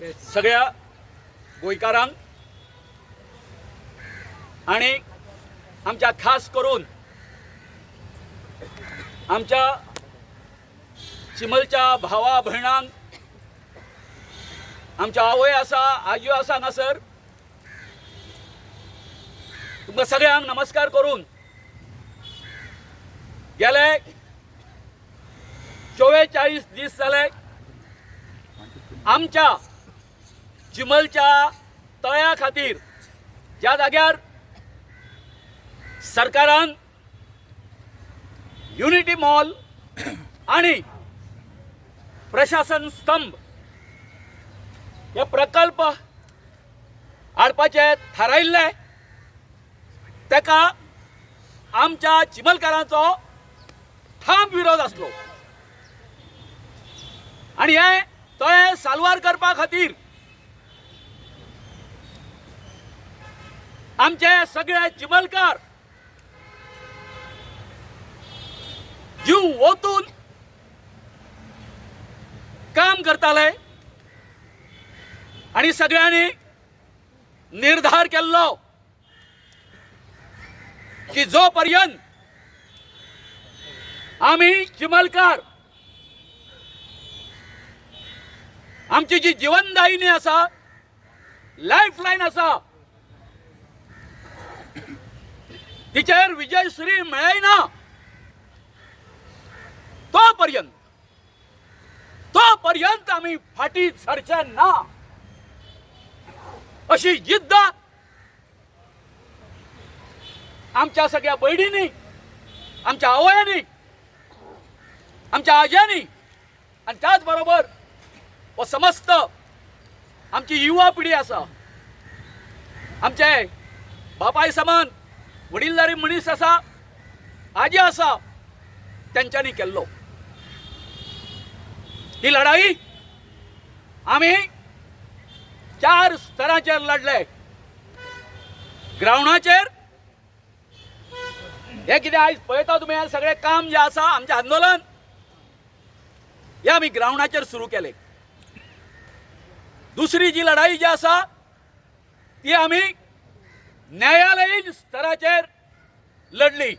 सगळ्या गोंयकारांक आणि आमच्या खास करून आमच्या चिमलच्या भावा भयणांक, आमच्या आवय आसा, आजयो आसा हांगासर, तुमकां सगळ्यांक नमस्कार करून गेले 44 दीस जाले आमच्या चिमलच्या तळ्या खातीर ज्या जाग्यार सरकारान युनिटी मॉल आणि प्रशासन स्तंभ हे प्रकल्प हाडपाचे थारायिल्ले, ताका आमच्या चिमलकारांचो ठाम विरोध आसलो आनी हे तळें साल्वार करपा खातीर आमचे सगळे चिमलकार जीव ओतून काम करताले आनी सगळ्यांनी निर्धार केल्लो की जो पर्यंत आमी चिमलकार आमची जी जीवनदायिनी आसा, लायफ लायन आसा, तिचेर विजयश्री मेळना तोपर्यंत तोपर्यंत आमी फाटी सरचे ना अशी जिद्द आमच्या सगळ्या भयणींनी, आमच्या आवयांनी, आमच्या आज्यांनी आनी त्याच बरोबर हो समस्त आमची युवा पिढी आसा, आमचे बापाय समान वडीलधारी मनीस आसा, आजी आसा, तेंच्यांनी केल्लो. ही लढाई आमी 4 स्तरांचेर लढले. ग्रावंडाचेर हे कितें आयज पळयता तुमी, हें सगळें काम जें आसा आमचें आंदोलन हे आमी ग्रावंडाचेर सुरू केलें. दुसरी जी लढाई जी आसा ती आमी न्यायालयीन स्तराचेर लढली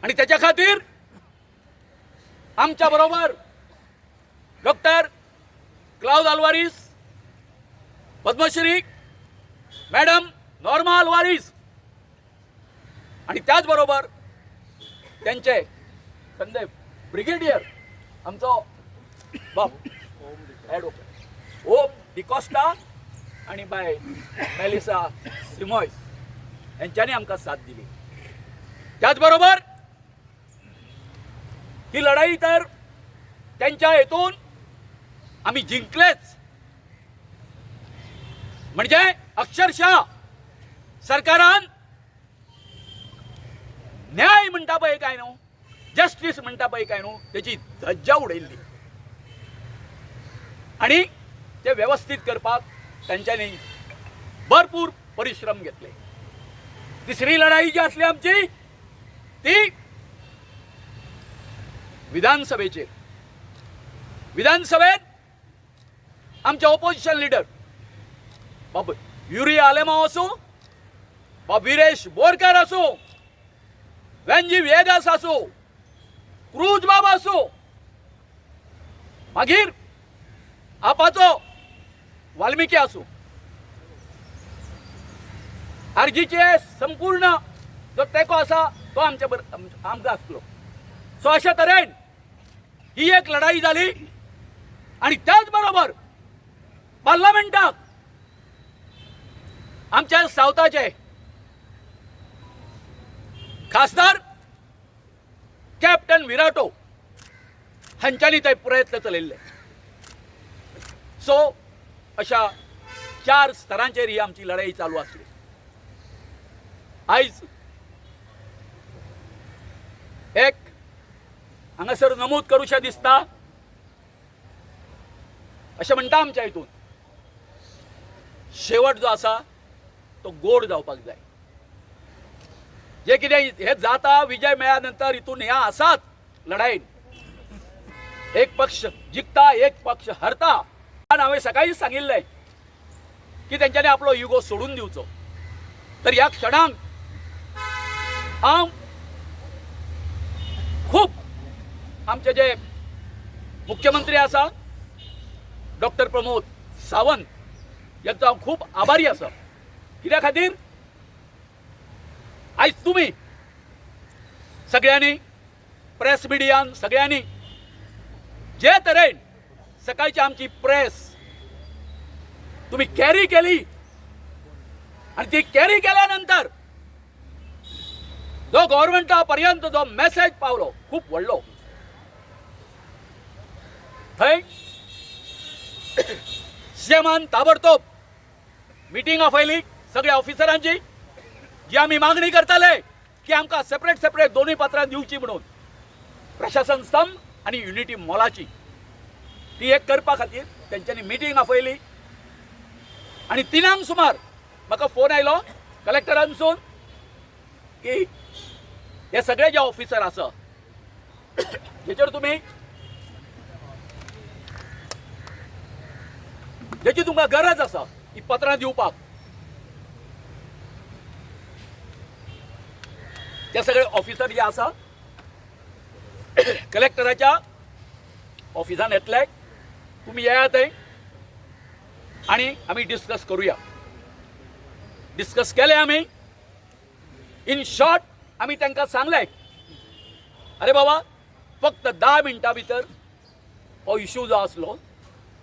आनी तेच्या खातीर आमच्या बरोबर डॉक्टर क्लाउद आल्वारीस, पद्मश्री मॅडम नॉर्मा आल्वारीस आणि त्याच बरोबर त्यांचे संदे ब्रिगेडियर आमचो बाब ॲडवोकेट ओम डिकॉस्टा आणि बाय मेलिसा सिमॉयस यांच्यानी आमकां साथ दिली. त्याचबरोबर ही लढाई तर त्यांच्या हेतून आम्ही जिंकलेच, म्हणजे अक्षरशः सरकारान न्याय म्हणटा पळय काय न्हू, जस्टीस म्हणटा पळय काय न्हू, तेची धज्जा उडयल्ली आणि ते व्यवस्थीत करपाक तांच्यांनी भरपूर परिश्रम घेतले. तिसरी लढाई जी आसली आमची ती विधानसभेचेर. विधानसभेत आमचे ओपोजिशन लिडर बाब युरी आलेमाव आसूं, बाब विरेश बोरकर आसूं, वेंजी व्हिएगास आसूं, क्रूज बाब आसूं, मागीर आपाचो वाल्मिकी आसूं, आरजीचे संपूर्ण जो तेंको आसा तो आमच्या आमकां आसलो. सो अशा तरेन ही एक लढाई जाली आनी त्याच बरोबर पार्लमेंटाक आमच्या सावथाचे खासदार कॅप्टन विराटो हांच्यांनी ते प्रयत्न चलयल्ले. सो अशा 4 स्तरांचेर ही आमची लढाई चालू आसली. आयज एक हांगासर नमूद करूशें दिसता अशें म्हणटा आमच्या हितून शेवट जो आसा तो गोड जावपाक जाय. जे कितें हे जाता विजय मेळ्ळ्या नंतर हितून ह्या आसात लढाईन एक पक्ष जिखता, एक पक्ष हरता. आनी हांवें सकाळीच सांगिल्लें की तेंच्यांनी आपलो इगो सोडून दिवचो. तर ह्या क्षणाक हांव खूब आमचे जे मुख्यमंत्री आसा डॉक्टर प्रमोद सावंत यांचो हांव खूब आभारी आसा. कित्या खातीर आयज तुमी सगळ्यांनी प्रेस मिडियान सगळ्यांनी जे तरेन सकाळची आमची प्रेस तुम्ही कॅरी केली आणि ती कॅरी केल्यानंतर जो गव्हर्मेंटा पर्यंत जो मेसेज पावलो खूप व्हडलो. थंय सीएमान ताबडतोब मिटींग आपयली सगळ्या ऑफिसरांची, जी आमी मागणी करताले की आमकां सेपरेट सेपरेट दोनूय पत्रां दिवची म्हणून, प्रशासन स्तंभ आनी युनिटी मॉलाची ती एक करपा खातीर तेंच्यांनी मिटींग आपयली. आनी 3 सुमार म्हाका फोन आयलो कलेक्टरांसून की हे सगळे जे ऑफिसर आसा जेचेर तुमी जेची तुमकां गरज आसा ही पत्रां दिवपाक, ते सगळे ऑफिसर जे आसा कलेक्टराच्या ऑफिसान येतले, तुमी येयात थंय आनी आमी डिस्कस करुया. डिस्कस केले आमी. इन शॉर्ट आमी तांकां सांगलें, अरे बाबा फक्त 10 मिनटां भितर हो इशू जो आसलो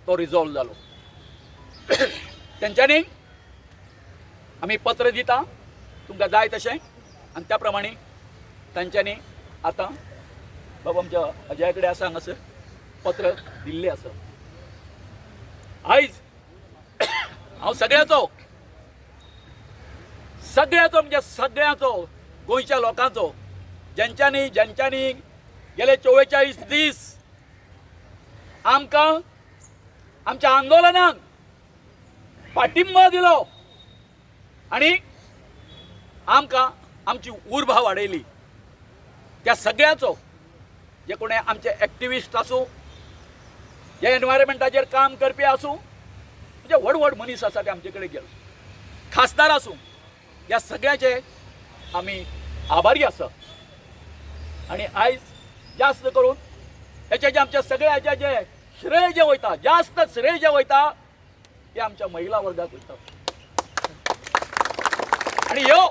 तो रिजॉल्व जालो. तेंच्यांनी आमी पत्र दिता तुमकां जाय तशें आनी त्या प्रमाणे तांच्यांनी आतां बाबा आमच्या अजया कडेन आसा हांगासर पत्र दिल्लें आसा. आयज हांव सगळ्याचो सगळ्याचो म्हणजे सगळ्याचो गोंयच्या लोकांचो ज्यांच्यांनी ज्यांच्यांनी गेले 44 दीस आमकां आमच्या आंदोलनाक पाठिंबा दिलो आनी आमकां आमची उर्बा वाडयली, त्या सगळ्याचो जे कोणे आमचे एक्टिविस्ट आसूं, जे एनवायरमेंटाचेर काम करपी आसूं, म्हणजे व्हड व्हड मनीस आसा ते आमचे कडेन गेले, खासदार आसूं, ह्या सगळ्याचे आमी आभारी आसा. आनी आयज जास्त करून हेचे जे आमच्या सगळ्याचे जे श्रेय जे वयता, जास्त श्रेय जे वयता ते आमच्या महिला वर्गाक वयता. आनी ह्यो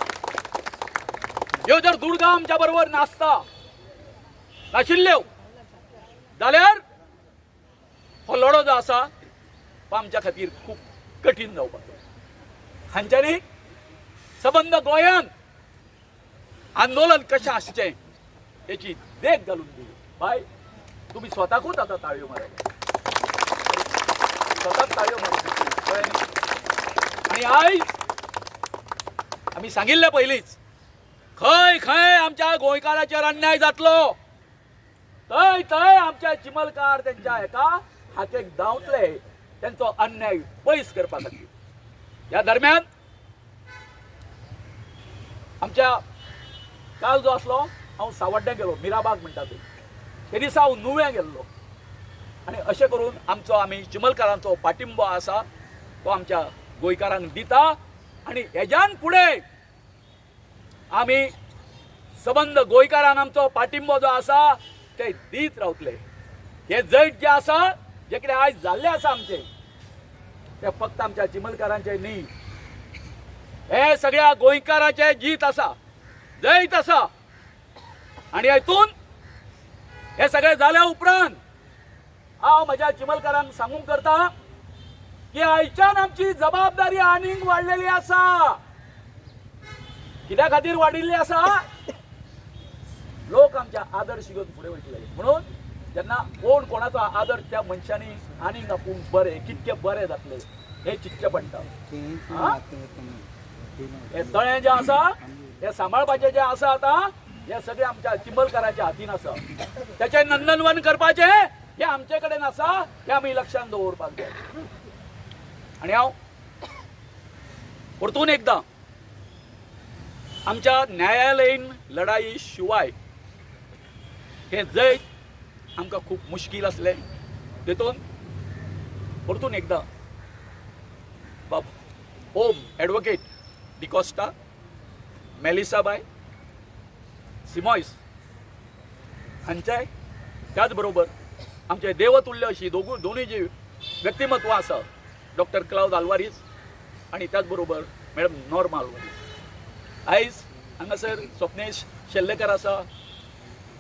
ह्यो जर दुर्गा आमच्या बरोबर नासता नाशिल्ल्यो जाल्यार हो लढो जो आसा तो आमच्या खातीर खूब कठीण जावपाचो. हांच्यांनी सबंद गोंयांत आंदोलन कशें आसचें हेची देख घालून दिली. बाय तुमी स्वताकूच आतां ताळयो मारप, स्वताक ताळयो मारप. आनी आयज आमी सांगिल्लें पयलींच, खंय खंय आमच्या गोंयकाराचेर अन्याय जातलो थंय थंय आमच्या चिमलकार तेंच्या एका हाकेक धांवतले तेंचो अन्याय पयस करपा खातीर. ह्या दरम्यान आमच्या काल जो आसलो हांव सावड्ड्यां गेलो, मिराबाग म्हणटा ते, ते दिसा हांव नुव्यां गेल्लो. आनी अशें करून आमचो आमी चिमलकारांचो पाठिंबो आसा तो आमच्या गोंयकारांक दिता. आनी हेज्यान फुडें आमी सबंद गोंयकारांक आमचो पाठिंबो जो आसा ते दीत रावतले. हे जैत जे आसा, जे कितें आयज जाल्लें आसा आमचें, ते फक्त आमच्या चिमलकारांचें न्ही, हे सगळ्या गोंयकारांचें जीत आसा, जैत आसा. आनी हेतून हे सगळें जाल्या उपरांत हांव म्हज्या चिमलकारांक सांगूंक करता की आयच्यान आमची जबाबदारी आनीक वाडलेली आसा. कित्या खातीर वाडिल्ली आसा? लोक आमच्या आदर्श घेवन फुडें वयतले. म्हणून जेन्ना कोण कोणाचो आदर्श त्या मनशांनी आनीक आपूण बरें कितके बरें जातले हें चिंतचें पडटा. हे तळें जें आसा, हे सांबाळपाचें जें आसा आतां, हें सगळें आमच्या चिंबलकाराच्या हातीन आसा. तेचें नंदनवन करपाचें हें आमचे कडेन आसा, हें आमी लक्षांत दवरपाक जाय. आनी हांव परतून एकदां आमच्या न्यायालयीन लढाई शिवाय हें जैत आमकां खूब मुश्कील आसलें. तेतून परतून एकदां बाब ओम एडवोकेट डिकॉस्टा, मेलिसाबाय सिमॉयस हांच्याय, त्याच बरोबर आमचे देवतुल्य अशी दोगूय दोनूय जी व्यक्तिमत्वां आसा, डॉक्टर क्लावद आल्वारीस आनी त्याच बरोबर मॅडम नॉर्मा आल्वारीस. आयज हांगासर स्वप्नेश शेल्लेकर आसा,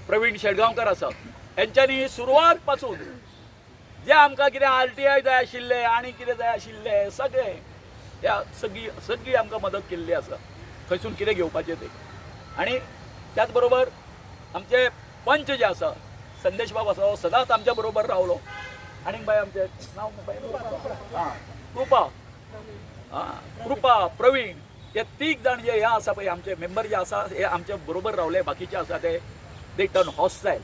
प्रवीण शेडगांवकर आसा. हेंच्यांनी सुरवात पासून जे आमकां कितें आरटीआय जाय आशिल्लें आनी कितें जाय आशिल्लें सगळें ह्या सगळी सगळी आमकां मदत केल्ली आसा, खंयसून कितें घेवपाचें तें. आनी त्याच बरोबर आमचे पंच जे आसा, संदेश बाब आसा, हो सदांच आमच्या बरोबर रावलो. आनीक बाय आमचें नांव बाय, आं, कृपा, आं, कृपा, प्रवीण, हे तीग जाण जे हे आसा पळय, आमचे मेंबर जे आसा, हे आमच्या बरोबर रावले. बाकीचे आसा ते they turn hostile.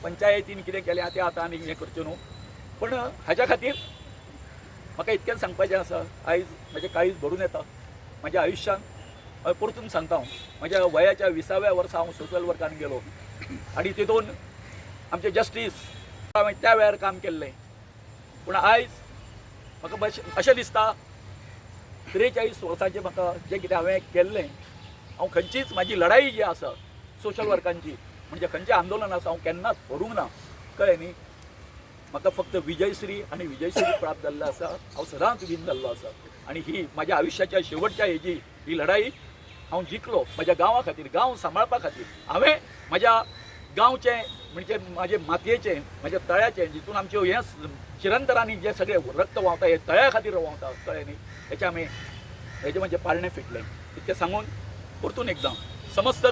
पंचायतीन कितें केलें तें आतां आनी हें करचें न्हू, पूण हाज्या खातीर म्हाका इतकेंच सांगपाचें आसा. आयज म्हजें काळीज भरून येता. म्हज्या आयुश्यांत, हय, परतून सांगता हांव, म्हज्या वयाच्या 20व्या वर्सा हांव सोशल वर्कान गेलो आनी तितून आमचे जस्टीस हांवें त्या वेळार काम केल्लें. पूण आयज म्हाका बशें अशें दिसता, 43 वर्सांचें म्हाका जें कितें हांवें केल्लें, हांव खंयचीच म्हाजी लढाई जी आसा सोशल वर्कांची, म्हणजे खंयचें आंदोलन आसा, हांव केन्नाच व्हरूंक ना, कळ्ळें न्ही. म्हाका फक्त विजयश्री आनी विजयश्री प्राप्त जाल्लो आसा. हांव सदांच विन जाल्लो आसा आनी ही म्हाज्या आयुश्याच्या शेवटच्या हेजी ही लढाई हांव जिखलो म्हज्या गांवा खातीर, गांव सांबाळपा खातीर. हांवें म्हज्या गांवचें, म्हणजे म्हाजे मातयेचें, म्हज्या तळ्याचें, जितून आमच्यो हें शिरंतरांनी जें सगळें रक्त व्हांवता, हें तळ्या खातीर व्हांवता, कळ्ळें न्ही. हेचें आमी हेजें म्हजें पाळणें फिटलें. इतकें सांगून परतून एकदां समस्त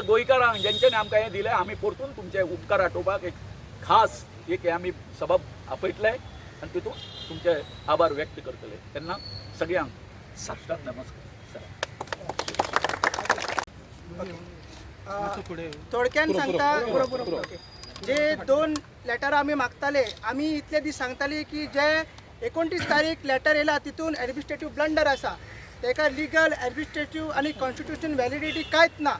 गोंयकारांक जेंच्यांनी आमकां हें दिलें, आमी परतून तुमचे उपकार आठोवपाक एक खास एक हें आमी सभा आपयतले आनी तितून तुमचे आभार व्यक्त करतले. तेन्ना सगळ्यांक साष्टांग नमस्कार सर. थोडक्यान सांगता, ओके. जे दोन लेटर आमी मागताले, आमी इतले दीस सांगताली की जे 29 तारीख लेटर येयला तितून एडमिनिस्ट्रेटीव ब्लंडर आसा, तेका लिगल, एडमिनिस्ट्रेटीव आनी कॉन्स्टिट्युशन व्हॅलिडिटी कांयच ना.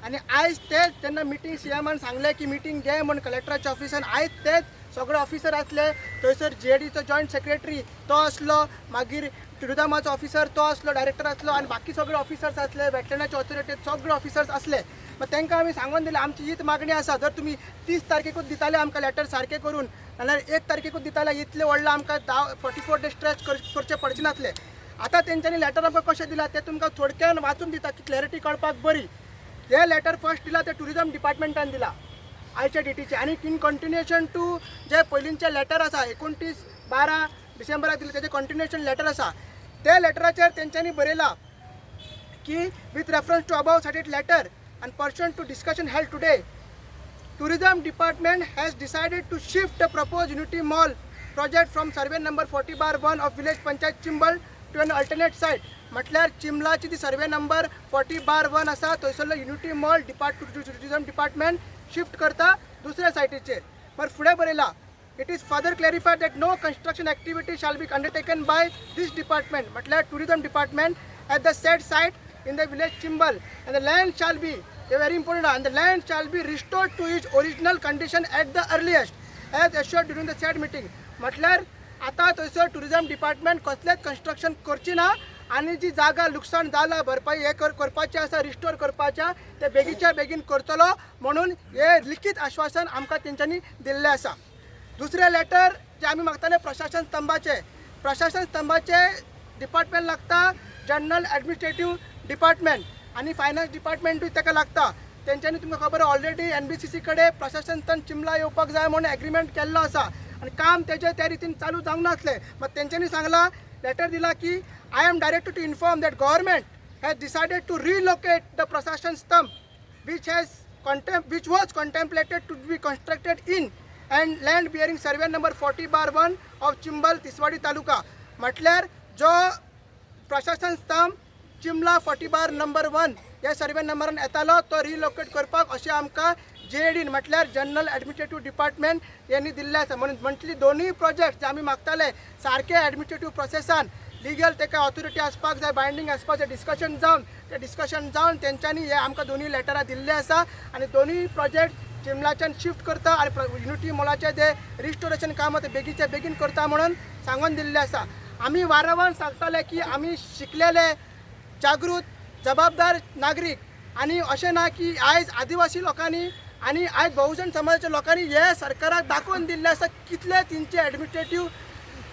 आनी आयज तेच जेन्ना मिटींग सीएमान सांगलें की मिटींग घे म्हूण कलेक्टराच्या ऑफिसान, आयज तेच सगळे ऑफिसर आसले थंयसर. जीएडीचो जॉयंट सेक्रेटरी तो आसलो, मागीर टुरिजमाचो ऑफिसर तो आसलो, डायरेक्टर आसलो आनी बाकी सगळे ऑफिसर्स आसले, वेटलँडाचे ऑथॉरिटी सगळे ऑफिसर्स आसले. मग तांकां आमी सांगून दिलें, आमची हीच मागणी आसा, जर तुमी 30 तारखेकूच दिताले आमकां लेटर सारकें करून, नाल्यार 1 तारखेकूच दिताले, इतलें व्हडलें आमकां 44 डे स्ट्रेच करचे पडचे नासले. आतां तेंच्यांनी लेटर आमकां कशें दिलां तें तुमकां थोडक्यान वाचून दिता की क्लॅरिटी कळपाक बरी. हें लेटर फर्स्ट दिलां तें टुरिजम डिपार्टमेंटान दिलां आयच्या डेटीचे आनी इन कंटिन्युएशन टू जे पयलींचे लेटर आसा, 29/12 डिसेंबराक दिलें, तेजें कंटिन्युएशन लेटर आसा. त्या लेटराचेर तेंच्यांनी बरयलां की with reference to above cited letter and pursuant to discussion held today, Tourism Department has decided to shift the proposed Unity Mall project from survey number 40/1 of village Panchayat Chimbel to an alternate site. म्हटल्यार चिंबलाची ती survey number 40/1 आसा, थंयसरलो unity mall tourism department shift करता दुसऱ्या सायटीचेर. पर फुडें बरयला, it is further clarified that no construction activity shall be undertaken by this department, म्हटल्यार tourism department, at the said site in the village Chimbel and the land shall be a very important, and the land shall be restored to its original condition at the earliest as assured during the said meeting. म्हटल्यार आतां थंयसर tourism department कसलेंच construction करची ना आनी जी जागा लुकसाण जाला, भरपाई हे करपाचें आसा, रिस्टोर करपाचें, ते बेगीच्या बेगीन करतलो म्हणून हे लिखीत आश्वासन आमकां तेंच्यांनी दिल्लें आसा. दुसरें लेटर जे आमी मागताले प्रशासन स्तंभाचे, प्रशासन स्तंभाचे डिपार्टमेंट लागता जनरल ॲडमिनिस्ट्रेटीव डिपार्टमेंट आनी फायनान्स डिपार्टमेंटूय ताका लागता. तेंच्यांनी, तुमकां खबर, ऑलरेडी एनबीसीसी कडेन प्रशासन स्तंभ चिंबला येवपाक जाय म्हणून एग्रीमेंट केल्लो आसा आनी काम तेजें त्या रितीन चालू जावंक नासलें. मात तेंच्यांनी सांगलां, लेटर दिला की I am directed to inform that government has decided to relocate the Prashasan Stambh which was contemplated to be constructed in and land bearing survey number 40/1 of Chimbel, Tiswadi Taluka. म्हटल्यार जो प्रशासन स्तंभ चिंबला 40/1 ह्या survey नंबरान येतालो तो relocate करपाक अशें आमकां जेडीन, म्हटल्यार जनरल ॲडमिनिस्ट्रेटीव डिपार्टमेंट यांनी दिल्लें आसा. म्हणून म्हटली दोनूय प्रोजेक्ट जे आमी मागताले, सारके ॲडमिनिस्ट्रेटीव प्रोसेसान लिगल तेका ऑथॉरिटी आसपाक जाय, बायंडींग आसपाक जाय, डिस्कशन जावन, ते डिस्कशन जावन तेंच्यांनी हे आमकां दोनूय लेटरां दिल्ले आसा आनी दोनूय प्रोजेक्ट चिंबलाच्यान शिफ्ट करता आनी युनिटी मॉलाचे जे रिस्टोरेशन काम आहा ते बेगीच्या बेगीन करता म्हणून सांगून दिल्लें आसा. आमी वारंवार सांगताले की आमी शिकलेले जागृत जबाबदार नागरीक आनी अशें ना की आयज आदिवासी लोकांनी आनी आयज बहुजन समाजाच्या लोकांनी हे सरकाराक दाखोवन दिल्लें आसा कितले तेंची एडमिनिस्ट्रेटीव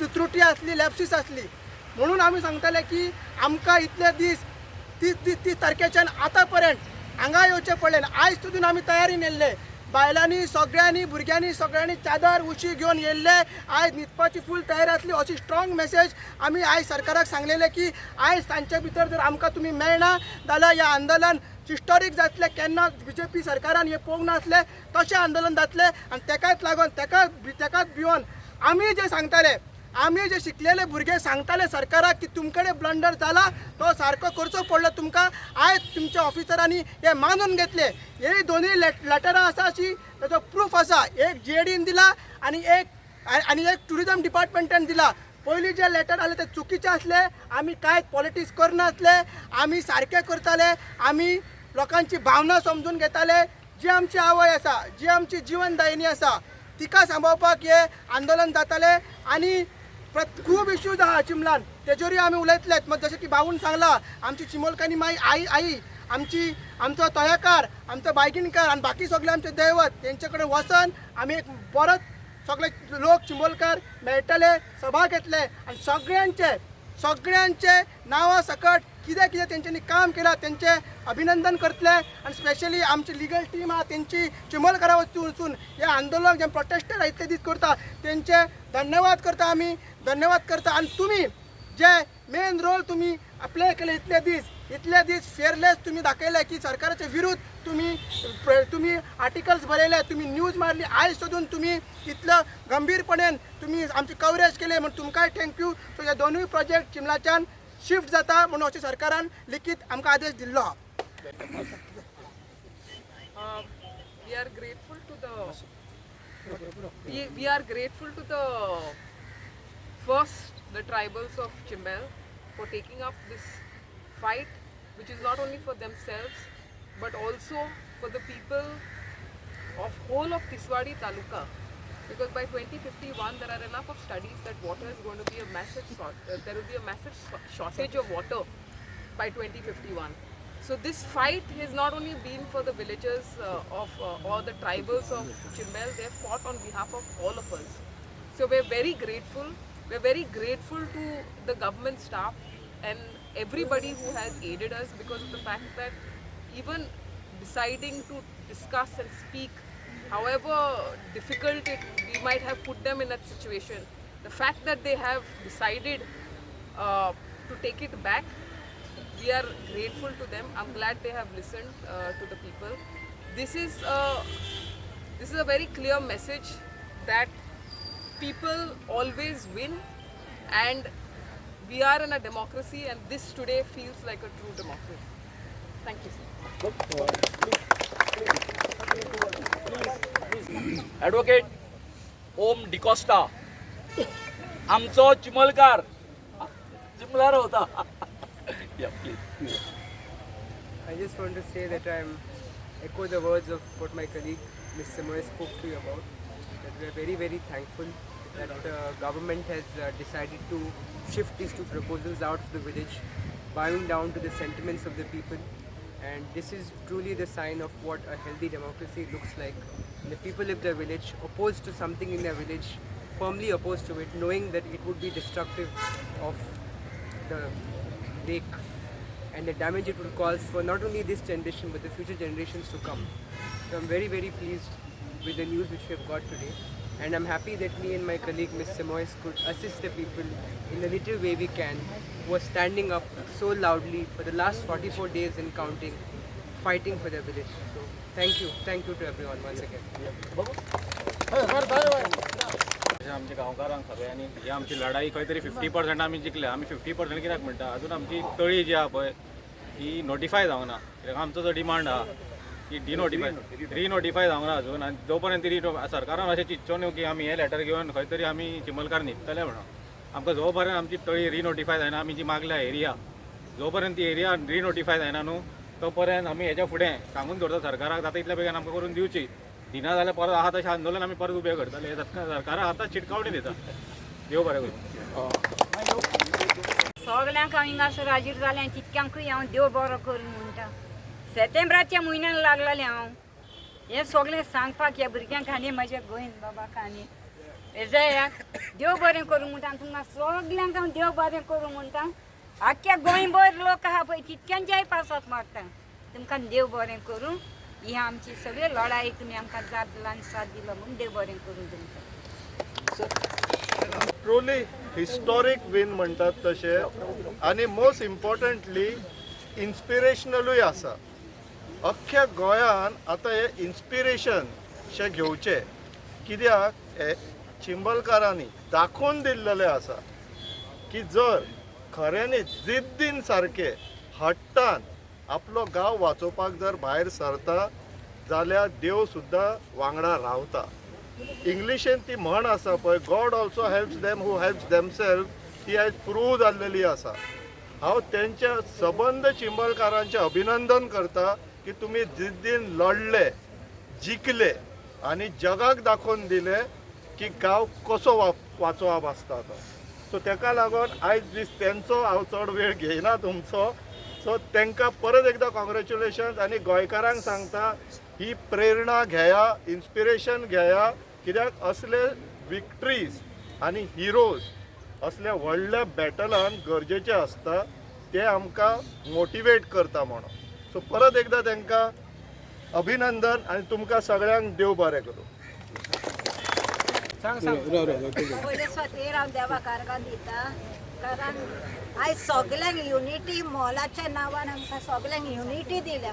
त्रुटी आसली, लॅप्सीस आसली. म्हणून आमी सांगताले की आमकां इतले दीस 30 दीस 30 तारखेच्यान आतां पर्यंत हांगा येवचें पडलें. आयज सुद्दां आमी तयारीन येयल्ले, बायलांनी सगळ्यांनी भुरग्यांनी सगळ्यांनी चादर उशी घेवन येयल्ले, आयज न्हिदपाची फूल तयारी आसली. अशी स्ट्रॉंग मेसेज आमी आयज सरकाराक सांगलेले की आयज तांचे भितर जर आमकां तुमी मेळना जाल्यार हें आंदोलन हिस्टोरीक जातलें. केन्ना बीजेपी सरकारान हें पळोवंक नासलें तशें आंदोलन जातलें आनी तेकाच लागून तेकाच भिवन आमी जे सांगताले, आमी जे शिकलेले भुरगे सांगताले सरकाराक की तुमकडे ब्लंडर जाला तो सारको करचो पडलो तुमकां. आयज तुमच्या ऑफिसरांनी हे मानून घेतले. हे दोनूय लेटरां आसा अशी ताचो प्रूफ आसा, एक जीएडीन दिला आनी एक ट्युरिजम डिपार्टमेंटान दिला. पयलीं जे लेटर आसले ते चुकीचे आसले. आमी कांय पॉलिटिक्स करनासले, आमी सारकें करताले, आमी लोकांची भावना समजून घेताले. जी आमची आवय आसा, जी आमची जिवनदायिनी आसा तिका सांबाळपाक हे आंदोलन जातालें. आनी खूब इश्यूज आहा चिंबलान तेजेरूय आमी उलयतलेच. मग जशें की भाऊन सांगलां आमची चिमोलकांनी माई आई आई आमची आमचो तोयाकार, आमचो बायगिणकार आनी बाकी सगळे आमचे दैवत तेंचे कडेन वचून आमी एक बरोच सगळे लोक चिंबोलकार मेळटले, सभा घेतले आनी सगळ्यांचे सगळ्यांचे नांवां सकट कितें कितें तेंच्यांनी काम केलां तेंचें अभिनंदन करतले. आनी स्पेशली आमची लिगल टीम आहा तेंची चिंबलकारा वचून हे आंदोलन जे प्रोटेस्टर इतले दीस करता तेंचे धन्यवाद करता, आमी धन्यवाद करता. आनी तुमी जे मेन रोल तुमी प्ले केले इतले दीस, इतले दीस फियरलेस तुमी दाखयले की सरकाराचे विरुद्ध तुमी आर्टिकल्स बरयले, तुमी न्यूज मारली. आयज सोदून तुमी इतलो गंभीरपणान तुमी आमची कवरेज केले म्हूण तुमकांय thank you. सो हे दोनूय प्रोजेक्ट चिंबलाच्यान शिफ्ट जाता म्हणून अशें सरकारान लिखीत आमकां आदेश दिल्लो आहा. We are grateful to the we are grateful to the first the tribals of Chimbel for taking up this fight, which is not only for themselves but also for the people of whole of Tiswadi Taluka, because by 2051 there are enough of studies that water is going to be a massive there will be a massive shortage of water by 2051. So this fight has not only been for the villagers or the tribals of Chimbel, they have fought on behalf of all of us. So we're very grateful. We're very grateful to the government staff and everybody who has aided us, because of the fact that even deciding to discuss and speak, however difficult it we might have put them in that situation, the fact that they have decided to take it back, we are grateful to them. I'm glad they have listened to the people. This is a very clear message that people always win, and we are in a democracy, and this today feels like a true democracy. Thank you, sir. Advocate Om D'Costa आमचो चिमलकार, चिमलार होता. Yeah, please. I just want to say that I'm echo the words of what my colleague Ms. Simoes spoke to you about, that we are very, very thankful that the government has decided to shift these two proposals out of the village, bowing down to the sentiments of the people. And this is truly the sign of what a healthy democracy looks like. The people of their village opposed to something in their village, firmly opposed to it, knowing that it would be destructive of the lake and the damage it will cause for not only this generation but the future generations to come. So I'm very, very pleased with the news which we have got today, and I'm happy that me and my colleague Ms. Simoes could assist the people in the little way we can, who are standing up so loudly for the last 44 days and counting, fighting for their village. So thank you to everyone once again. आमच्या गांवकारांक सगळ्यांनी ही आमची लढाई खंय तरी 50% आमी जिखल्या. आमी 50% कित्याक म्हणटा, अजून आमची तळी जी आहा पळय ही नोटिफाय जावंक ना. कित्याक आमचो जो डिमांड आहा की डिनोटिफाय रिनोटिफाय जावंक ना अजून. आनी जो पर्यंत ती सरकारान अशें चिंतचो न्हू की आमी हे लेटर घेवन खंय तरी आमी चिमलकार न्हिदतले म्हणून. आमकां जो पर्यंत आमची तळी रिनोटिफाय जायना, आमी जी मागल्या एरिया, जो पर्यंत ती एरिया रिनोटिफाय जायना न्हू तो पर्यंत आमी हेच्या फुडें सांगून दवरता सरकाराक जाता इतल्या बेगीन आमकां करून दिवची. दिना जाल्यार परत आहा तशें आंदोलन आमी परत उबें करतले. सरकाराक आतां शिटकावणी दिता. देव बरें करूं. सगल्यांक हांव हिंगासर हाजीर जालें तितक्यांकूय हांव देव बरो करूं म्हणटा. सेतेंब्राच्या म्हयन्यान लागलेलें हांव हें सगळें सांगपाक ह्या भुरग्यांक आनी म्हज्या गोंयन बाबाक आनी हेजयाक देव बरें करूं म्हणटा. आनी तुमकां सगल्यांक हांव देव बरें करूं म्हणटा. आख्ख्या गोंयभर लोक आहा पळय तितक्यांच्याय पासत मागता तुमकां देव बरें करूं. ही आमची सगळी लढाई तुमी आमकां जाप दिला आनी साथ दिलो म्हूण देव बरें करूं तुमकां. ट्रुली हिस्टॉरीक विन म्हणटात तशें आनी मोस्ट इम्पॉर्टंटली इन्स्पिरेशनलूय आसा. अख्ख्या गोंयान आतां हें इन्स्पिरेशन शें घेवचें, कित्याक हे चिंबलकारांनी दाखोवन दिल्लेलें आसा की जर खऱ्यांनी जिद्दीन सारकें हट्टान आपलो गांव वाचोवपाक जर भायर सरता जाल्यार देव सुद्दां वांगडा रावता. इंग्लिशेन ती म्हण आसा पळय, God also helps them who helps themself, ती आयज प्रूव जाल्लेली आसा. हांव तेंच्या सबंद चिंबलकारांचें अभिनंदन करता की तुमी जिद्दीन लढले, जिखले आनी जगाक दाखोवन दिले की गांव कसो वाचोवप आसता तो. सो तेका लागून आयज दीस तेंचो हांव चड वेळ घेयना तुमचो. सो तांकां परत एकदां कॉंग्रेच्युलेशन्स आनी गोंयकारांक सांगता ही प्रेरणा घेया, इन्स्पिरेशन घेया, कित्याक असले विक्ट्रीज आनी हिरोज असल्या व्हडल्या बॅटलान गरजेचे आसता, ते आमकां मोटिवेट करता म्हणून. सो परत एकदां तांकां अभिनंदन आनी तुमकां सगळ्यांक देव बरें करूं. पयले स्वतेर हांव देवा कारगां दिता, कारण आयज सगल्यांक युनिटी मॉलाच्या नांवान आमकां सगल्यांक युनिटी दिल्या.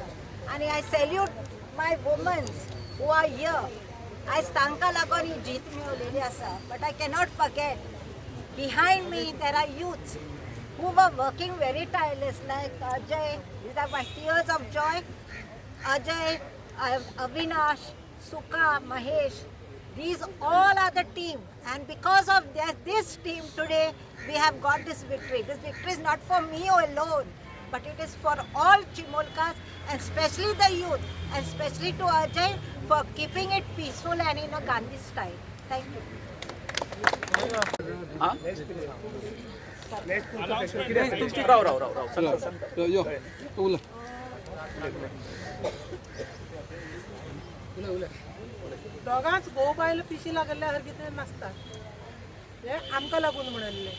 आनी I salute my womens who are here. आयज तांकां लागून ही जीत मेळलेली आसा. But I cannot forget behind me there are youths who were working very tireless, like Ajay. These are my tears of joy. Ajay, Avinash, Sukha, Mahesh, these all are the team, and because of this team today we have got this victory. This victory is not for me alone, but it is for all Chimbolkars, and especially the youth, and especially to Ajay for keeping it peaceful and in a Gandhi style. Thank you. हां, राव राव राव राव, सांगता सांगता. यो उल. दोगांच घोव बायल पिशी लागल्ल्या सारकी ते नाचतात. हे आमकां लागून म्हणिल्लें,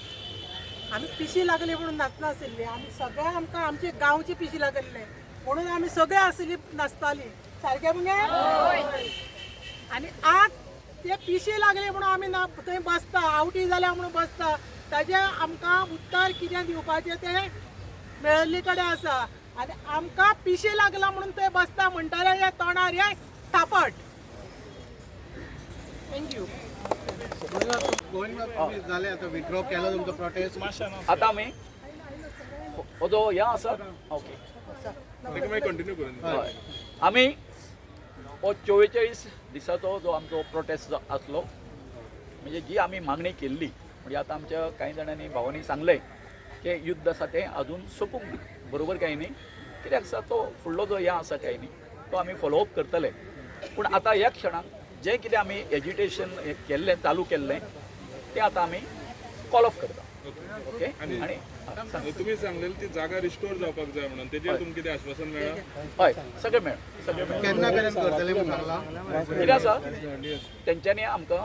आमी पिशी लागली म्हणून नाचनाशिल्ली. आमी सगळे आमकां आमचे गांवची पिशी लागल्ले म्हणून आमी सगळे आशिल्ली नाचताली सारकें मगे. आनी आज ते पिशी लागले म्हणून आमी ना थंय बसता, आवटी जाल्या म्हणून बसता. ताजें आमकां उत्तर कितें दिवपाचें तें मेळिल्ले कडेन आसा. आनी आमकां पिशें लागलां म्हणून थंय बसता म्हणटाले हे तोंडार हे थापट. Thank you. आतां आमी हो जो हें आसा, ओके, हय, आमी हो 44 दिसाचो जो आमचो प्रोटेस्ट आसलो, म्हणजे जी आमी मागणी केल्ली, म्हणजे आतां आमच्या कांय जाणांनी भावांनी सांगलें की युद्ध आसा तें अजून सोंपूंक ना, बरोबर काय न्ही? कित्याक आसा तो फुडलो जो हें आसा काय न्ही तो आमी फॉलोअप करतले. पूण आतां ह्या क्षणाक जें कितें आमी एजिटेशन केल्लें, चालू केल्लें, तें आतां आमी कॉल ऑफ करता. ओके. आनी तुमी सांगलेली ती जागा रिस्टोर जावपाक जाय म्हणून, तेजेर तुमकां कितें आश्वासन मेळ्ळां? हय, सगळें मेळ्ळें, सगळें मेळ्ळें. केन्ना मेरेन करतले म्हूण सांगलां? कितें आसा तेंच्यांनी आमकां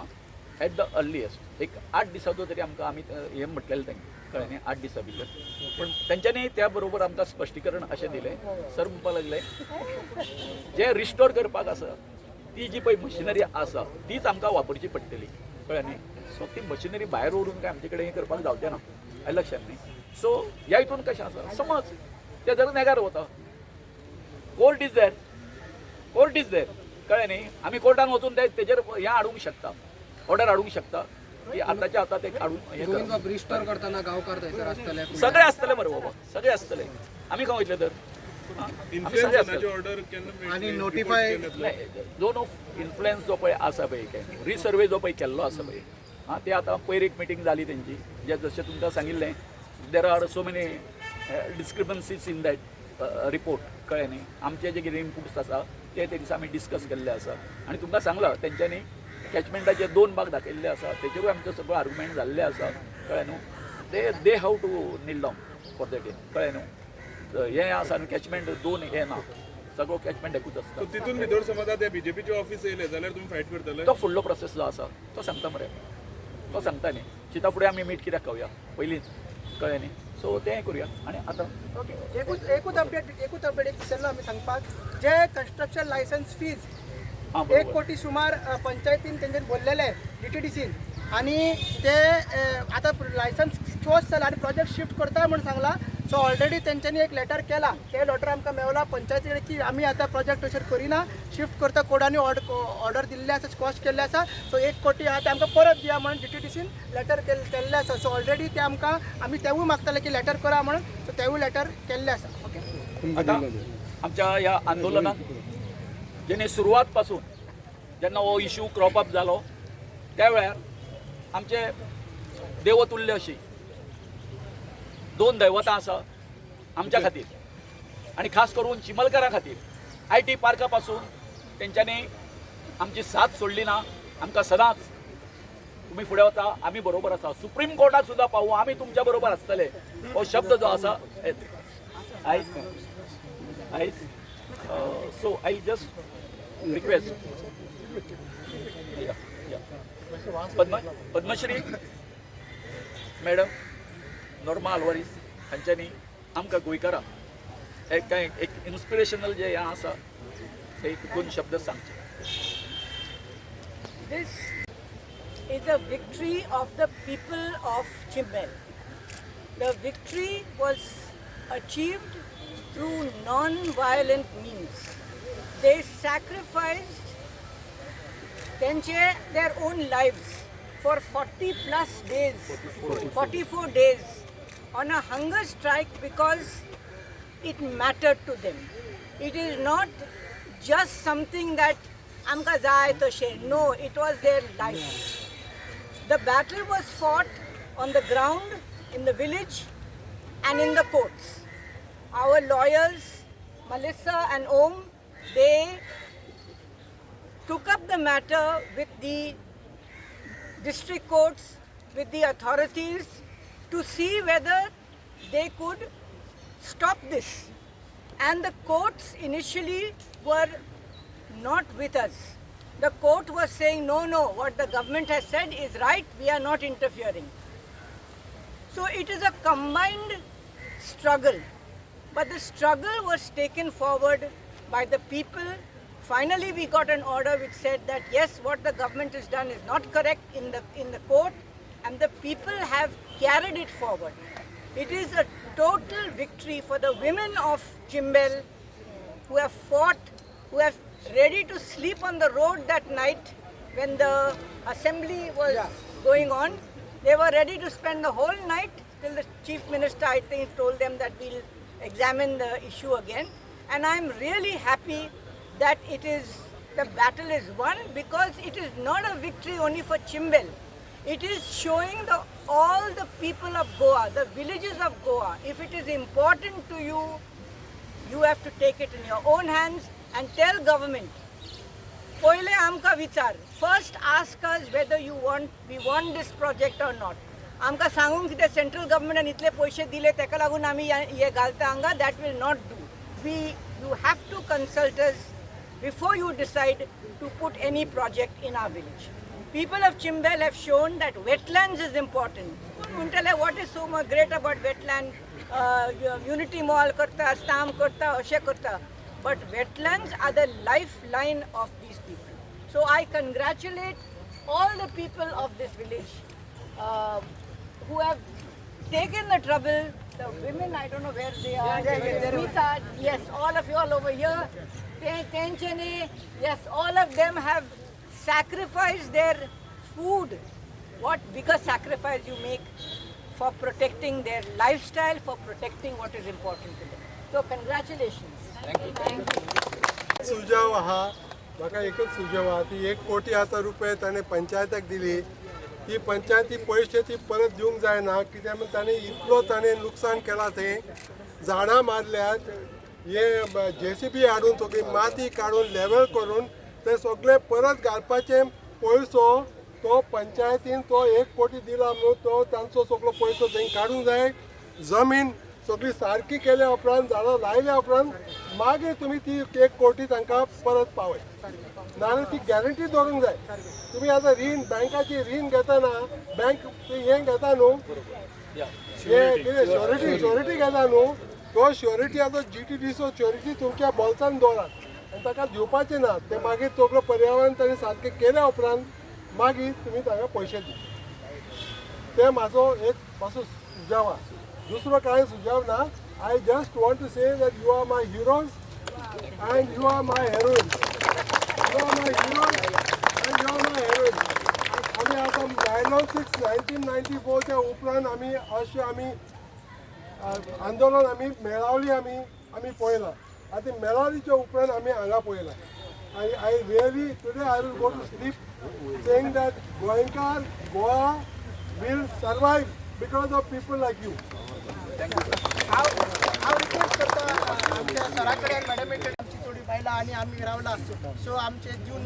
एट the earliest एक 8 दिसाचो तरी आमकां आमी हें म्हटलेलें तांकां, कळ्ळें न्ही, 8 दिसां भितर. पूण तेंच्यांनी त्या बरोबर आमकां स्पश्टीकरण अशें दिलें, सर म्हणपाक लागले जें रिस्टोर करपाक आसा ती जी पळय मशिनरी आसा तीच आमकां वापरची पडटली, कळ्ळें न्ही. सो ती मशिनरी भायर व्हरून काय आमचे कडेन हें करपाक जावचें ना, हें लक्षात न्ही. सो ह्या हितून कशें आसा, समज ते जर नेगार वता, court is there, court is there, कळ्ळें न्ही. आमी कोर्टान वचून ते तेजेर हें हाडूंक शकता, ऑर्डर हाडूंक शकता की आतांच्या आतां ते काडून हें करा. गोविंद रिस्टोर करतना गांवकार थंयसर आसतले? सगळे आसतले मरे बाबा, सगळे आसतले. आमी खंय वयतले तर? आमी सगळे आसतले. ऑर्डर केन्ना आनी notify zone of influence जो पळय आसा पळय, काय रिसर्वे जो पळय केल्लो आसा पळय, आं, ते आतां पयर एक मिटींग जाली तेंची, जे जशें तुमकां सांगिल्लें there are so many discrepancies in that report, कळ्ळें न्ही. आमचे जे कितें इनपुट्स आसा ते ते दिसा आमी डिस्कस केल्ले आसा आनी तुमकां सांगलां तेंच्यांनी कॅचमेंटाचे दोन भाग दाखयल्ले आसा, तेचेरूय आमचो सगळो आर्ग्युमेंट जाल्ले आसा, कळ्ळें न्हू. They have to kneel down for that, कळ्ळें न्हू. हें आसा न्हू कॅचमेंट दोन हें ना, सगळो कॅचमेंट एकूच आसता. तितून भितर समज आतां बीजेपीचे ऑफिस येयले जाल्यार तुमी फायट करतले? तो फुडलो प्रोसेस जो आसा तो सांगता मरे, तो सांगता न्ही. चिता फुडें आमी मीट कित्याक खावया पयलींच, कळ्ळें न्ही. सो तें करुया. आनी आतां ओके, एकूच एकूच अपडेट, एकूच अपडेट एक विसरलो आमी सांगपाक, जे कन्स्ट्रक्शन लायसन्स फीज 1 कोटी सुमार पंचायतीन तेंच्यान बोल्लेले डीटीडीसीन, आनी ते आतां लायसन्स क्लोज जाला आनी प्रोजेक्ट शिफ्ट करता म्हूण सांगला. सो ऑलरेडी तेंच्यांनी एक लेटर केला, ते लेटर आमकां मेवला पंचायती कडेन की आमी आतां प्रोजेक्ट अशें करिना, शिफ्ट करता, कोर्टांनी ऑर्डर दिल्ले आसा, स्कॉश केल्ले आसा. सो 1 कोटी आहा ते आमकां परत दिया म्हणून डीटीडीसीन लेटर केल्लें आसा. सो ऑलरेडी ते आमकां, आमी तेवूय मागताले की लेटर करा म्हणून, सो तेवूय लेटर केल्लें आसा. ओके, आतां आमच्या ह्या आंदोलनाक जेणे सुरवात पासून जेन्ना हो इशू क्रॉप अप जालो त्या वेळार आमचे देवतुल्य अशी दोन दैवतां आसा आमच्या खातीर आनी खास करून चिमलकारां खातीर. I T पार्का पासून तेंच्यांनी आमची साथ सोडली ना, आमकां सदांच तुमी फुडें वता आमी बरोबर आसा, सुप्रीम कोर्टाक सुद्दां पावूं आमी तुमच्या बरोबर आसतले हो शब्द जो आसा. आयज आयज so I just request Padmashri madam Norma Alvares हांच्यांनी आमकां गोंयकारांक एक कांय एक इन्स्पिरेशनल जे हें आसा ते एक दोन शब्द सांगचे. This is a victory of the people of Chimbel. The victory was achieved through non-violent means. They sacrificed their own lives for 40 plus days, 44 days on a hunger strike because it mattered to them. It is not just something that amka jai tashe. No, it was their life. The battle was fought on the ground, in the village and in the courts. Our lawyers, Melissa and Om, they took up the matter with the district courts, with the authorities to see whether they could stop this. And the courts initially were not with us. The court was saying, no, no, what the government has said is right, we are not interfering. So it is a combined struggle. But the struggle was taken forward by the people. Finally, we got an order which said that yes, what the government has done is not correct in the court, and the people have carried it forward. It is a total victory for the women of Chimbel who have fought, who have ready to sleep on the road that night when the assembly was going on. They were ready to spend the whole night till the chief minister, I think, told them that we'll examine the issue again. And I'm really happy that it is, the battle is won, because it is not a victory only for Chimbel. It is showing all the people of Goa, the villages of Goa, if it is important to you, you have to take it in your own hands and tell government. Poile amka vichar. First ask us whether you want, we want this project or not. Amka sangung kite central government an itle paise dile teka lagun ami ye ghalta anga, that will not do. You have to consult us before you decide to put any project in our village. People of Chimbel have shown that wetlands is important. What is so much great about wetland? Unity Mall karta, stam karta, ashe karta. But wetlands are the lifeline of these people. So I congratulate all the people of this village who have taken the trouble. The women, I don't know where they are. Smita, yes, all of you all over here. Tenchene, yes, all of them have sacrificed their food. What bigger sacrifice you make for protecting their lifestyle, for protecting what is important to them. So congratulations. Thank you. Thank you. सुझाव आहा, म्हाका एकच सुझाव आहा, ती 1 कोटी आतां रुपये ताणें पंचायताक दिली, ती पंचायती पयशे ती परत दिवंक जायना, कित्याक म्हण ताणें इतलो ताणें लुकसाण केलां, थंय झाडां मारल्यात, हे जेसीबी हाडून सगळी माती काडून लेवल करून ते सगळे परत घालपाचे पयसो तो पंचायतीन तो 1 कोटी दिला म्हणून तो तांचो सगळो पयसो थंय काडूंक जाय. जमीन सगळी सारकी केल्या उपरांत झाडां लायल्या उपरांत मागीर तुमी ती 1 कोटी तांकां परत पावय, नाजाल्यार ती गॅरंटी दवरूंक जाय. तुमी आतां रीण बँकाची रीण घेतना बँक हें घेता न्हू, हें कितें श्योरिटी श्योरिटी घेता न्हू, तो श्योरिटी आतां GTDचो श्योरिटी तुमच्या बोल्सान दवरात आनी ताका दिवपाचें ना. ते मागीर सगळो पर्यावरण ताणें सारकें केल्या उपरांत मागीर तुमी ताका पयशे दी. ते म्हाजो एक मातसो सुजाव आसा, दुसरो कांय सुजाव ना. I just want to say that you are my heroes and you are my heroines. You are my heroes and you are my heroines. आमी आतां 9/6/1994 उपरांत आमी अशें आमी आंदोलन आमी मेळावली आमी आमी पळयलां. आतां मेळावलीच्या उपरांत आमी हांगा पळयलां. I really today I will go to sleep saying that Goenkar Goa will survive because of people like you. हांव रिक्वेस्ट करता आमच्या सरा कडेन मॅडमी कडेन, आमची थोडी बायलां आनी आमी रावला सो आमचे जून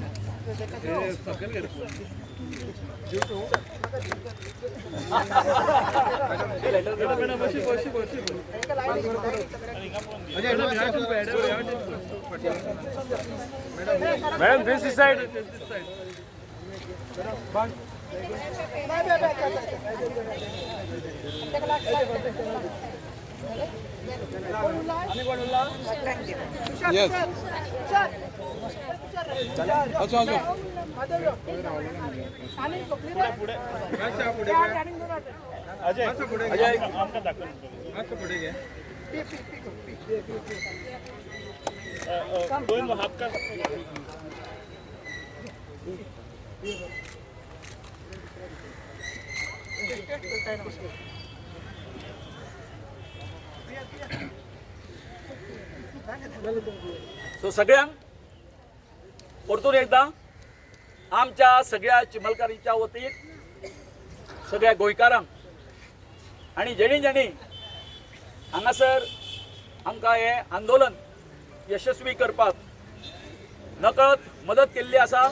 madam face this side. Yes. So सगळ्यांक परतून एकदा आमच्या सगळ्या चिमलकारीच्या वतीन सगळ्या गोंयकारांक आनी जेणी जेणी हांगासर आमकां हें आंदोलन यशस्वी करपाक नकळत मदत केल्ली आसा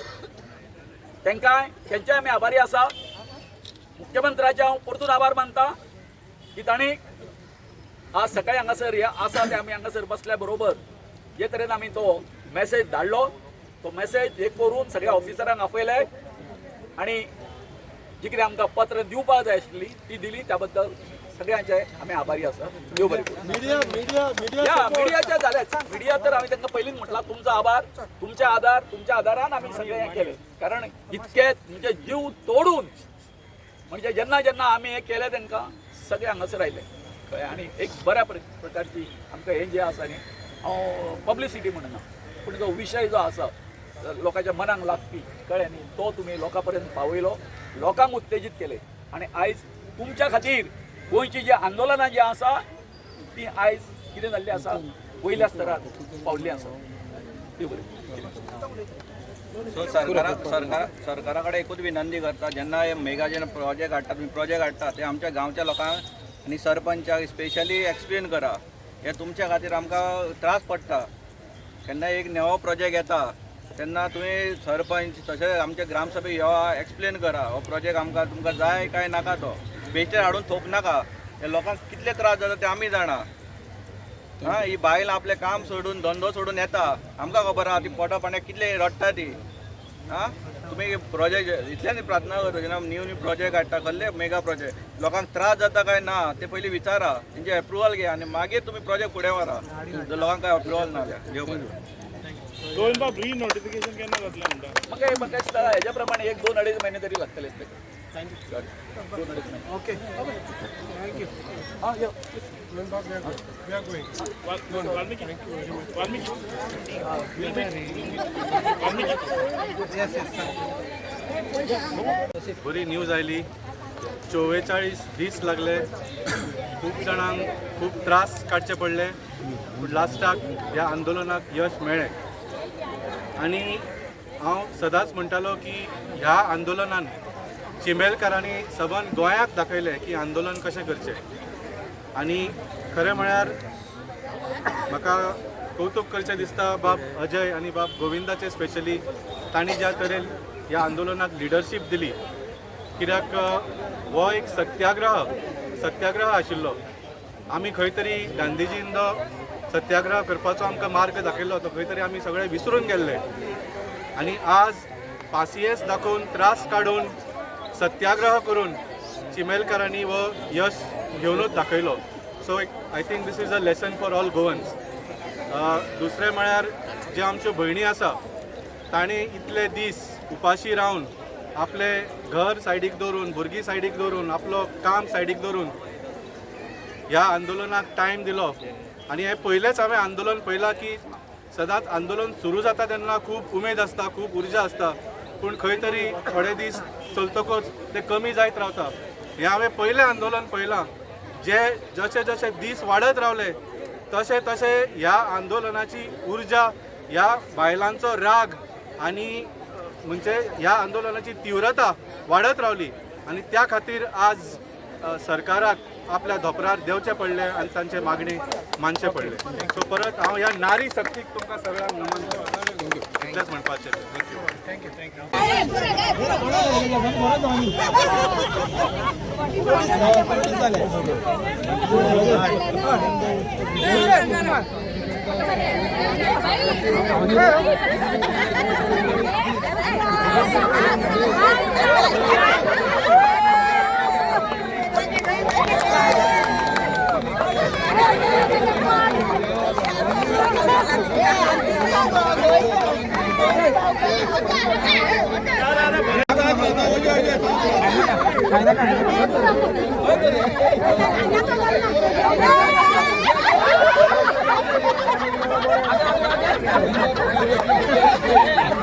तांकां तेंचे आमी आभारी आसा. मुख्यमंत्र्याचे हांव परतून आभार मानता की तांणी आज सकाळी हांगासर हे आसा ते आमी हांगासर बसल्या बरोबर जे तरेन आमी तो मॅसेज धाडलो तो मॅसेज एक करून सगळ्या ऑफिसरांक आपयले आनी जी कितें आमकां पत्र दिवपाक जाय आशिल्ली ती दिली. त्या बद्दल सगळ्यांचे आमी आभारी आसा. देव बरें करूं. मिडिया मिडिया मिडिया या मिडियाच्या जाल्याच मिडिया तर आमी तांकां पयलींच म्हटलां तुमचो आभार, तुमच्या आधार, तुमच्या आधारान आमी सगळें हें केलें. कारण इतके म्हणजे जीव तोडून म्हणजे जेन्ना जेन्ना आमी हें केलें तांकां सगळें हांगासर आयलें कळ्ळें. आनी एक बऱ्या प्रकारची आमकां हें जें आसा न्ही, हांव पब्लिसिटी म्हणना पूण जो विशय जो आसा लोकांच्या मनाक लागपी कळ्ळें न्ही, तो तुमी लोकां पर्यंत पावयलो, लोकांक उत्तेजीत केले आनी आयज तुमच्या खातीर गोंयची जी आंदोलनां जी आसा ती आयज कितें जाल्ली आसा वयल्या स्तरार पावल्ली आसा. बरें. सो सरकारा कडेन एकूच विनंती करता, जेन्ना हे मेगा जेन्ना प्रोजेक्ट हाडटा तुमी प्रोजेक्ट हाडटा ते आमच्या गांवच्या लोकांक आनी सरपंचाक स्पेशली एक्सप्लेन करा. हे तुमच्या खातीर आमकां त्रास पडटा. केन्ना एक नवो प्रोजेक्ट येता तेन्ना तुमी सरपंच तशेंच आमच्या ग्रामसभेक यो एक्सप्लेन करा हो प्रोजेक्ट आमकां तुमकां जाय काय नाका, तो बेश्टेर हाडून थोप नाका. हे लोकांक कितले त्रास जाता ते आमी जाणा. हां, ही बायल आपलें काम सोडून धंदो सोडून येता, आमकां खबर आहा ती पोटा पाण्याक कितले रडटा ती. हां, तुमी प्रोजेक्ट इतल्यान प्रार्थना करता जेन्ना न्यू न्यू प्रोजेक्ट हाडटा कसले मेगा प्रोजेक्ट लोकांक त्रास जाता काय ना ते पयलीं विचारा, तेंचे एप्रुवल घे आनी मागीर तुमी प्रोजेक्ट फुडें व्हरा. जर लोकांक काय एप्रुवल ना जाल्यार देव बरें. गोविंद बाब, री नोटिफिकेशन केन्ना जातलें म्हणटा? म्हाका म्हाका दिसता हेज्या प्रमाणे 1-2 अडेज म्हयने तरी लागतले. Thank you. 2-2.5 म्हयने. Okay, thank you. हां यो. वाल्मिकी. बरी न्यूज आयली. 44 दीस लागले, खूब जाणांक खूब त्रास काडचे पडले, पूण लास्टाक ह्या आंदोलनाक यश मेळ्ळें. आनी हांव सदांच म्हणटालो की ह्या आंदोलनान चिंबेलकारांनी सबंद गोंयाक दाखयलें की आंदोलन कशें करचें. आनी खरें म्हळ्यार म्हाका कौतुक करचें दिसता बाब अजय आनी बाब गोविंदाचें स्पेशली, तांणी ज्या तरेन ह्या आंदोलनाक लिडरशीप दिली. कित्याक हो एक सत्याग्रह आशिल्लो. आमी खंय तरी गांधीजीन जो सत्याग्रह करपाचो आमकां मार्ग दाखयल्लो तो खंय तरी आमी सगळे विसरून गेल्ले आनी आज पासियेंस दाखोवन, त्रास काडून, सत्याग्रह करून चिमेलकारांनी हो यश घेवनूच दाखयलो. So I think this is a lesson for all Goans. दुसरें म्हळ्यार ज्यो आमच्यो भयणी आसा तांणी इतले दीस उपाशी रावन, आपलें घर सायडीक दवरून, भुरगीं सायडीक दवरून, आपलो काम सायडीक दवरून ह्या आंदोलनाक टायम दिलो. आनी हें पयलेंच हांवें आंदोलन पळयलां की सदांच आंदोलन सुरू जाता तेन्ना खूब उमेद आसता, खूब उर्जा आसता, पूण खंय तरी थोडे दीस चलतकच ते कमी जायत रावता. हें हांवें पयलें आंदोलन पळयलां जे जशे जशे दीस वाडत रावले तशें तशें ह्या आंदोलनाची उर्जा, ह्या बायलांचो राग आनी म्हणजे ह्या आंदोलनाची तीव्रता वाडत रावली आनी त्या खातीर आज सरकाराक आपल्या धोपरार देंवचें पडलें आनी तांचे मागणी मानचें पडलें. सो परत हांव ह्या नारी शक्तीक तुमकां सगळ्यांक नमन करतां, इतलेंच म्हणपाचें. Thank you. Thank you. Thank you.